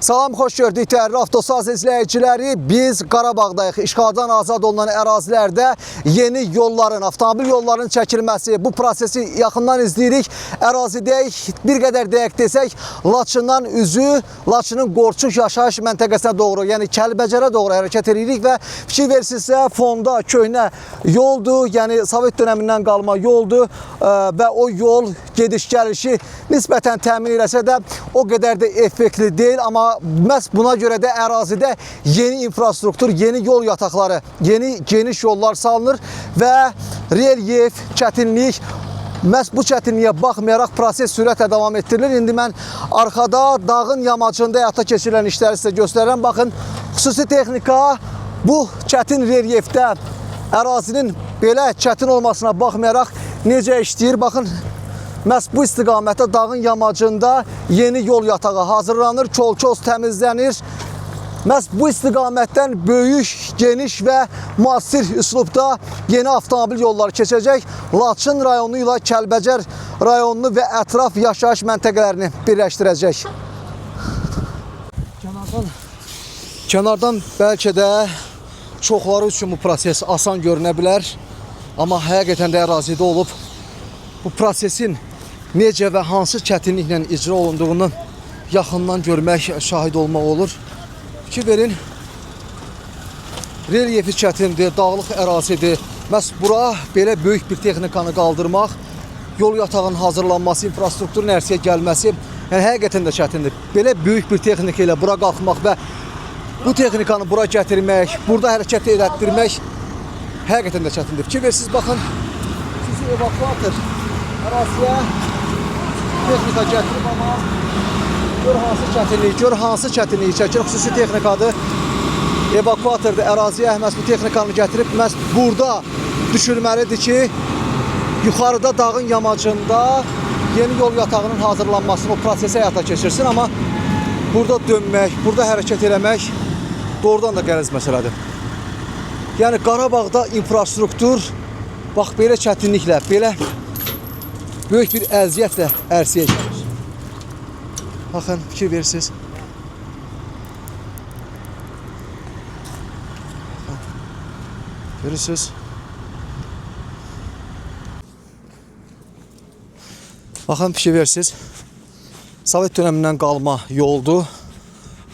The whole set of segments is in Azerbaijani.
Salam, xoş gördük dəyərli Avtosaz izləyiciləri. Biz Qarabağdayıq. İşğaldan azad olunan ərazilərdə yeni yolların, avtomobil yollarının çəkilməsi, bu prosesi yaxından izləyirik. Ərazidəyik. Bir qədər dəqiq desək, Laçından üzü Laçının Qorçuq yaşayış məntəqəsinə doğru, yəni Kəlbəcərə doğru hərəkət edirik və fikir versinizsə, fonda köhnə yoldur, yəni Sovet dönəmindən qalma yoldur və o yol gediş-gəlişi nisbətən təmin eləsə də o qədər də effektli deyil, amma məhz buna görə də ərazidə yeni infrastruktur, yeni yol yataqları, yeni geniş yollar salınır və relyef, çətinlik. Məhz bu çətinliyə baxmayaraq proses sürətlə davam etdirilir. İndi mən arxada dağın yamacında həyata keçirilən işləri sizə göstərirəm. Baxın, xüsusi texnika bu çətin relyefdə ərazinin belə çətin olmasına baxmayaraq necə işləyir? Baxın, məhz bu istiqamətdə dağın yamacında yeni yol yatağı hazırlanır, kolkoz təmizlənir. Məhz bu istiqamətdən böyük, geniş və müasir üslubda yeni avtomobil yolları keçəcək. Laçın rayonu ilə Kəlbəcər rayonunu və ətraf yaşayış məntəqələrini birləşdirəcək. Kənardan bəlkə də çoxları üçün bu proses asan görünə bilər, amma həqiqətən də ərazidə olub bu prosesin necə və hansı çətinliklə icra olunduğunu yaxından görmək, şahid olmaq olur. Fikir verin, relyefi çətindir, dağlıq ərazidir. Məhz bura belə böyük bir texnikanı qaldırmaq, yol yatağının hazırlanması, infrastrukturun ərsəyə gəlməsi, yəni həqiqətən də çətindir. Belə böyük bir texnika ilə bura qalxmaq və bu texnikanı bura gətirmək, burada hərəkət elətdirmək həqiqətən də çətindir. Fikir versiniz, baxın, xüsusi evakuator əraziyə texnika gətirib, amma gör hansı çətinlik, gör hansı çətinliyi çəkir. Xüsusi texnikadır. Evakuatordur əraziyə məhz bu texnikanı gətirib məhz burada düşürməlidir ki, yuxarıda dağın yamacında yeni yol yatağının hazırlanmasını, o prosesi həyata keçirsin, amma burada dönmək, burada hərəkət eləmək doğrudan da qəliz məsələdir. Yəni Qarabağda infrastruktur bax belə çətinliklə, belə böyük bir əziyyətlə ərsəyə gəlir. Baxın, fikir verirsiniz. Görürsünüz. Baxın, fikir verirsiniz. Sovet dönəmindən qalma yoldur.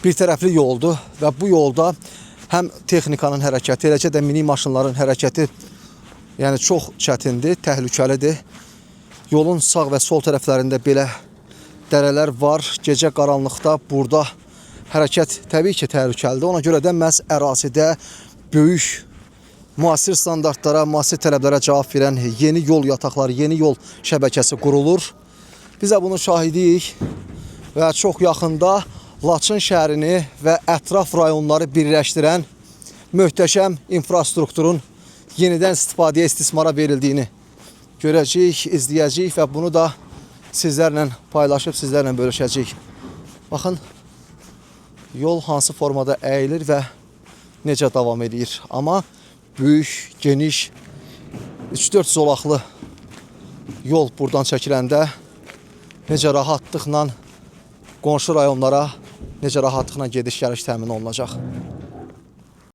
Bir tərəfli yoldur və bu yolda həm texnikanın hərəkəti, eləcə də minik maşınların hərəkəti yəni çox çətindir, təhlükəlidir. Yolun sağ və sol tərəflərində belə dərələr var. Gecə qaranlıqda burada hərəkət təbii ki, təhlükəlidir. Ona görə də məhz ərazidə böyük müasir standartlara, müasir tələblərə cavab verən yeni yol yataqları, yeni yol şəbəkəsi qurulur. Biz də bunun şahidiyik və çox yaxında Laçın şəhərini və ətraf rayonları birləşdirən möhtəşəm infrastrukturun yenidən istifadəyə, istismara verildiyini görəcəyik, izləyəcəyik və bunu da sizlərlə paylaşıb, sizlərlə bölüşəcəyik. Baxın, yol hansı formada əyilir və necə davam edir. Amma böyük, geniş, 3-4 zolaqlı yol buradan çəkiləndə necə rahatlıqla qonşu rayonlara necə rahatlıqla gediş-gəliş təmin olunacaq.